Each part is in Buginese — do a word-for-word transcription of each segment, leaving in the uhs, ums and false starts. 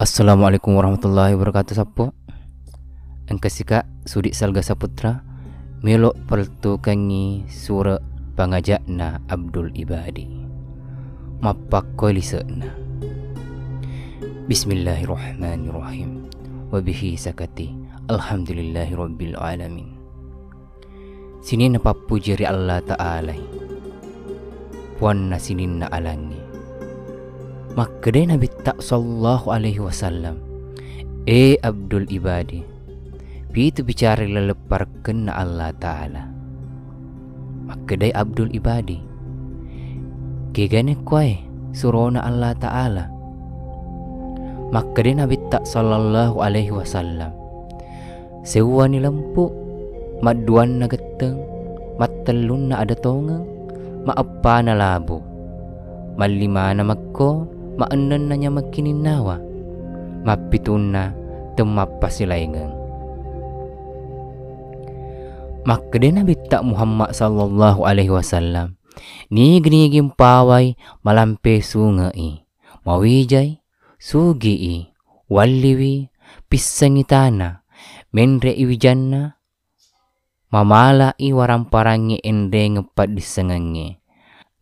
Assalamualaikum warahmatullahi wabarakatuh, sappo. Engka sika Sudi Salga Saputra melo palettukengngi sure pangaja'na Abdul Ibadi. Mappakkoi lise'na. Bismillahirrahmanirrahim. Wabihi sakati. Alhamdulillahi rabbil alamin. Sininna pappuji ri Allah Ta'alai, puanna sininna alangnge. Makkedai Nabitta sallallahu alaihi wasallam, "E Abdul Ibadi, pitu bicara ri laleng parekkenna Allah Ta'ala." Makkedai Abdul Ibadi, "Kegane kuae surona Allah Ta'ala?" Makkedai Nabitta sallallahu alaihi wasallam, "Sewwani lempu, madduanna getteng, mattellunna ada tongeng, maeppana labu, mallimana mekko, maennenna nyameng kininnawa, mappitunna temmappasilaingeng." Makkedai Nabitta Muhammad sallallahu alaihi wasallam, "Nigi-nigi mpawai malampe sunge'i, mawijai, sugi'i, walliwi, pissengngi tana, menre'i wijanna, mamala'i waramparangnge enrengeng paddissengengnge.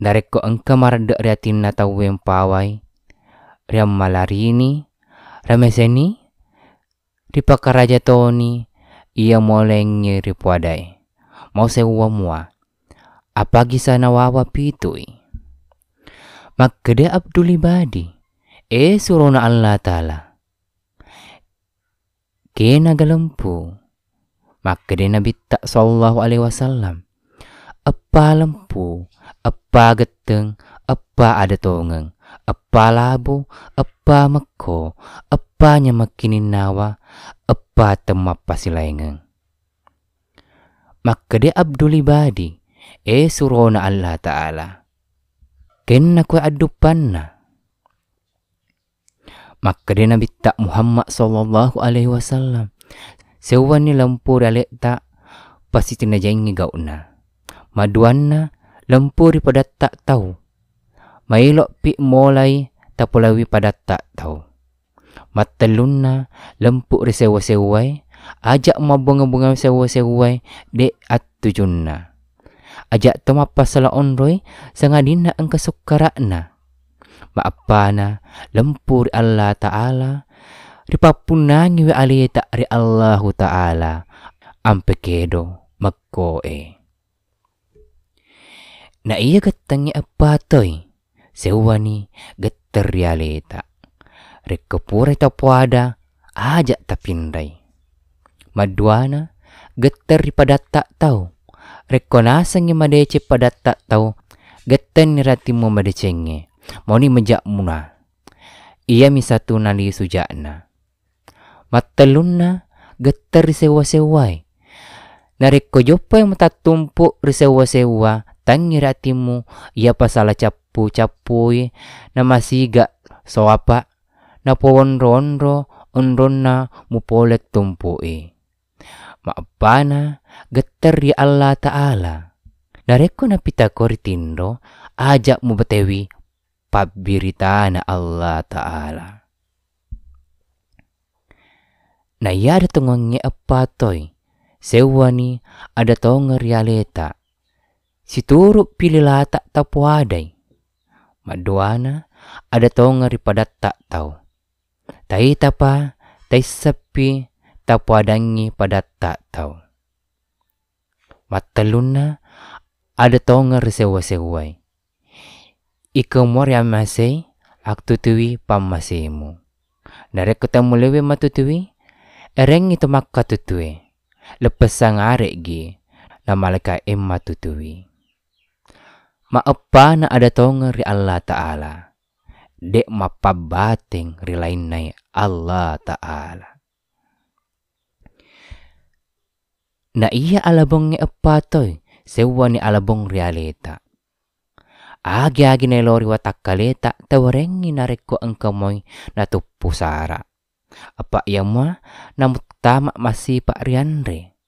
Narekko engka maredde ri atinna tauwe mpawai, riammalarini, rameseni, ripakaraja toni iya mualengnge ripoadae. Mau sewwa mua, apagi sanawawa pitui." Makkeda Abdul Ibadi, "E surona Allah Ta'ala, kena galempu?" Makkeda Nabitta sallallahu alaihi wasallam, "Eppa lempu, eppa getteng, eppa ada tongeng, eppa labu, eppa mekko, eppa nyameng kininnawa, eppa temmappasilaingeng." Makkeda Abdul Ibadi, "E surona Allah Ta'ala, kenna koe adduppanna?" Makkeda Nabitta Muhammad sallallahu alaihi wasallam, "Sewwani lempu ri ale'ta, pasitinajaingngi gau'na. Maduanna, lempu ri padatta tau. Maelokpi molai tapolaiwi padatta tau. Mattellunna, lempu ri sewwa-sewwae, aja mabbunga-bunga sewwa-sewwae, de' attujunna. Aja to mappasala onroi, sangadinna engka sukkara'na. Maeppana, lempu ri Allah Ta'ala, ripappunnangiwi aleta ri Allahu Ta'ala, ampe kedo mekkoe." Na iya gettengnge eppa toi, sewwani getter ri aleta. Rekko purai tapoada, aja tapinrai. Madduana, getter ri padatta tau. Rekko nasengngi madeceng padatta tau, gettenni ri atimmu madecengnge, mauni maja muna. Iyami satu nalisu ja'na. Mattellunna, getter ri sewwa-sewwae. Narekko joppai mutattumpu ri sewwa-sewwa, tangngi ri atimmu iya pasala cappu-cappui, namasiga soapa, napowonro-onro onronna mupole tumpui. Maeppana, getter ri Allah Ta'ala. Narekko napitako ri tinro, aja mubatewi pabbiritana Allah Ta'ala. Na iya ada tongengnge eppa toi, sewwani ada tongeng ri aleta. Situru pili lata tapoadai. Madduana, ada tongeng ri padatta tau. Taitapa, taisseppi tapoadangngi padatta tau. Mattellunna, ada tongeng ri sewwa-sewwae. Iko muari ammasei, attutui pammasemu. Narekko temmulewe matutui, erengngi to makkatutue. Leppessang are'gi, na malaeka'e matutui. Maeppana ada tongeng ri Allah Ta'ala. De mappabbateng ri lainnae Allah Ta'ala. Na iya alabongnge eppa toi, sewwani alabong ri aleta. Agi-agi naelo ri watakkaleta, tawarengngi narekko engka moi natuppu sara. Apa iya mua namuttama massipa rianre.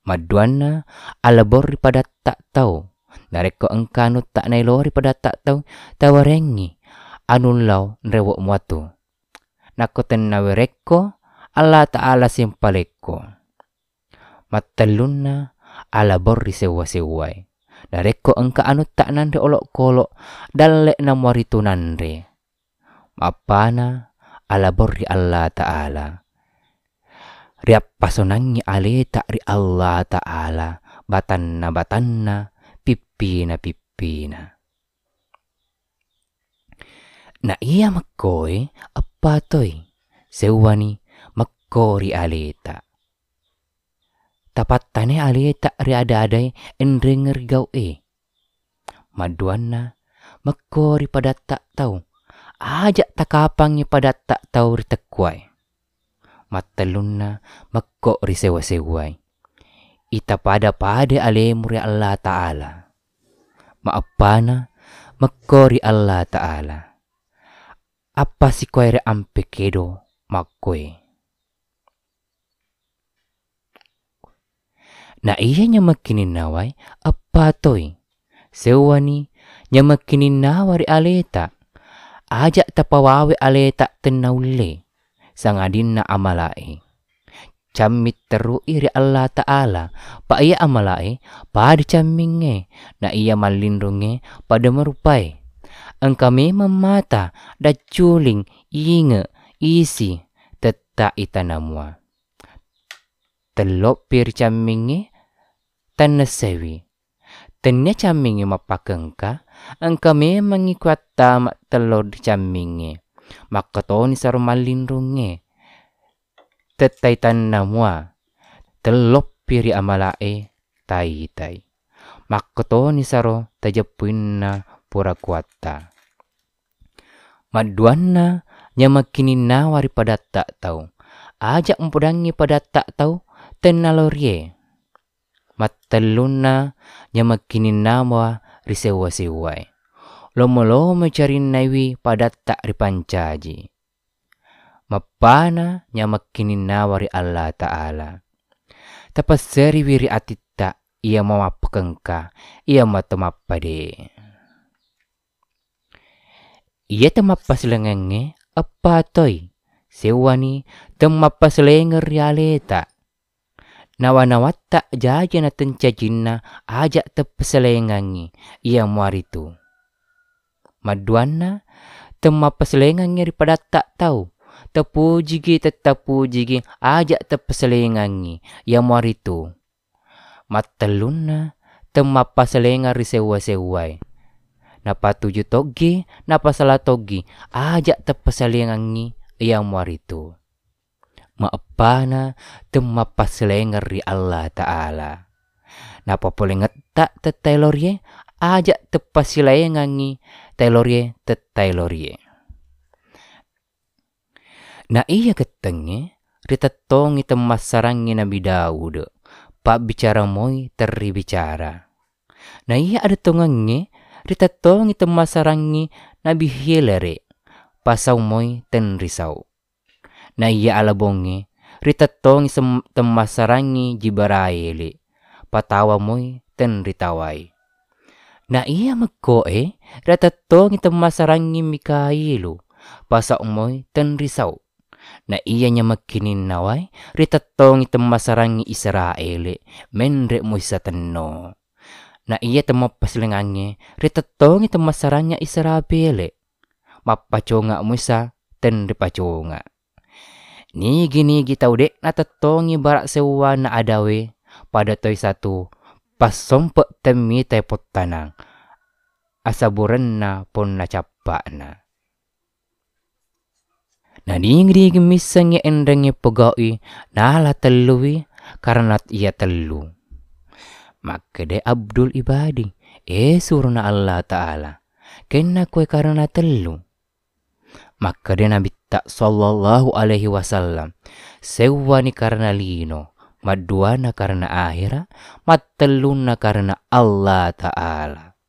Madduanna, alabong ri padatta tau. Narekko engka anutta naelo ri padatta tau, tawarengngi anu lao nrewe muatu. nakko tennawerekko, Allah Ta'ala sempalekko. Mattellunna, alabor ri sewwa-sewwae. Narekko engka anutta nanre olokolo, dalle'na muaritu nanre. Mappana, alabor ri Allah Ta'ala. Riappasonangngi aleta ri Allah Ta'ala, batanna-batanna, pippina-pippina. Na iya mekkoe eppa toi, sewwani mekko ri aleta. Tapattane aleta ri ada-adae enreng ri gau'e. Madduanna, mekko ri padatta tau. Aja takapangngi padatta tau ri tekkuae. Mattellunna, mekko ri sewwa-sewwae. Ita pada-pada alemu ri Allah Ta'ala. Maeppana, mekko ri Allah Ta'ala. Appa sikoere ampe kedo makkoe. Na iya nyamekkininnawae eppa toi. Sewwani nyamekkininnawa ri aleta. Aja tapawawe aleta tennaulle, sangadinna amalae. Cammitteru'i ri Allah Ta'ala, pa iya amalae pada cammingnge, na iya mallinrungnge pada marupae. Engka memeng mata, dacculing, inge, isi, tetta itanamua. Telloppi ri cammingnge, tannessaiwi. Tennia cammingnge mappakengka, engka memengngi kuattama tello ri cammingnge. Makkatoni saro mallinrungnge. Tettai tannamua, telloppi ri amalae taitai. Makkatoni saro tajeppuinna pura kuatta. Madduanna, nyamekkininnawa ri padatta tau. Aja mupodangngi padatta tau tennalorie. Mattellunna, nyamekkininnawa ri sewwa-sewwae. Lomo-lomo carinnaiwi padatta ripancaji. Mappana nyamekkininnawa ri Allah Ta'ala. Tapesseriwi ri atitta iya mamappakengka, iya mato mappade. Iya temmappaselengengnge eppa toi, sewwani temmappaselengeng ri aleta. Nawa-nawatta jaji natencajinna aja teppaselengangngi, iya muaritu. Madduanna, temmappaselengangngi ri padatta tau. Tapujigi, tettapujigi, aja teppaselengangngi, iya muaritu. Mattellunna, temmappaselengeng ri sewwa-sewwae. Napatuju toggi, napasala toggi, aja teppaselengangngi, iya muaritu. Maeppana temmappaselengeng ri Allah Ta'ala. Napapolengetta tettailorie, aja teppasilaengangngi tailorie tettailorie. Na iya gettengnge, ritettongi temmassarangngi Nabi Daud, pabbicara moi terribicara. Na iya adetongengnge, ritettongi temmassarangngi Nabi Hilere, pasau moi tenrisau. Na iya alabongnge, ritettongi sem-, temmassarangngi Jibraele, patawa moi tenritawai. Na iya mekkoe, ritettongi temmassarangngi Mikailu, pasau moi tenrisau. Na iya nyamekkininnawae, ritettongi temmassarangngi Israele, menre moi satenno. Na iya temmappaselengangnge, ritettongi temmassarangngi Israfele, mappaconga muisa tenripaconga. Nigi-nigi tau de'na tettongi bara sewwana adawe, pada toi satu, passompe temmitai pottanang, asaburenna ponna cappa'na. Nadigi-digi missengngi enrengnge pogau'i, nala tellui, karena iya tellu. Makkeda Abdul Ibadi, "E surona Allah Ta'ala, kenna koe karena tellu?" Makkeda Nabitta sallallahu alaihi wasallam, "Sewwani karena lino, madduana karena ahera, mattellunna karena Allah Ta'ala."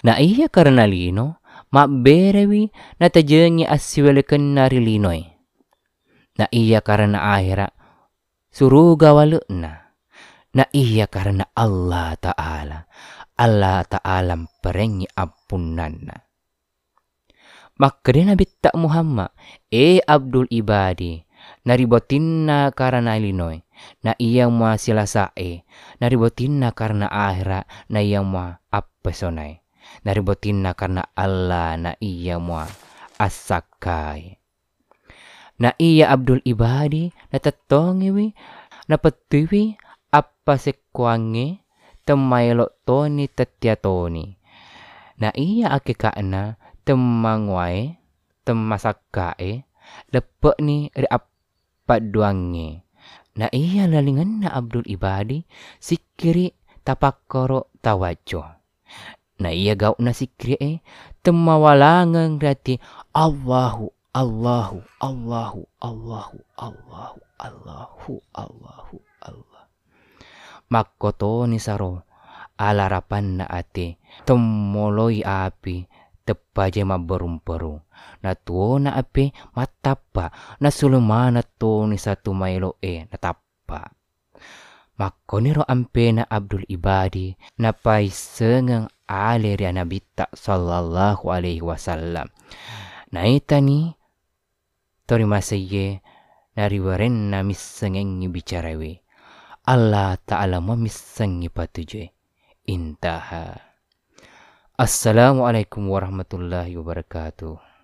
Na iya karena lino, mabberewi natajengi assiwelekenna ri linoe. Na iya karena ahera, suruga wale'na. Na iya karena Allah Ta'ala, Allah Ta'ala mperengngi appunnanna. Makkeda Nabitta Muhammad, "E Abdul Ibadi, naribotinna karana linoe, na iya mua silasae, naribotinna karana akhera, na iya mua appesonae, naribotinna karana Allah, na iya mua assakkae." Na iya Abdul Ibadi natettongiwi, napettuiwi appasekkuangnge, temmaelo toni tettia toni. Na iya akeka'na temmanguae, temmasakkae, leppe'ni ri appadduangnge. Na iya lalingenna Abdul Ibadi sikkiri tapakkoro tawajjo. Na iya gau'na sikkiri'e temmawalangeng ri ati, Allahu, Allahu, Allahu, Allahu, Allahu, Allahu, Allahu, Allah. Makkotoni saro alarapanna ate, temmoloi api, teppaje mabberu-beru. Natuona ape mattappa, nasulu maneng toni satu maelo'e natappa. Makkoniro ampena Abdul Ibadi napaissengeng ale ri Nabitta sallallahu alaihi wasallam. Naitani torimaseiye nariwerenna missengengngi bicarawe. Allah Ta'ala mua missengngi patujue. Intaha. Assalamualaikum warahmatullahi wabarakatuh.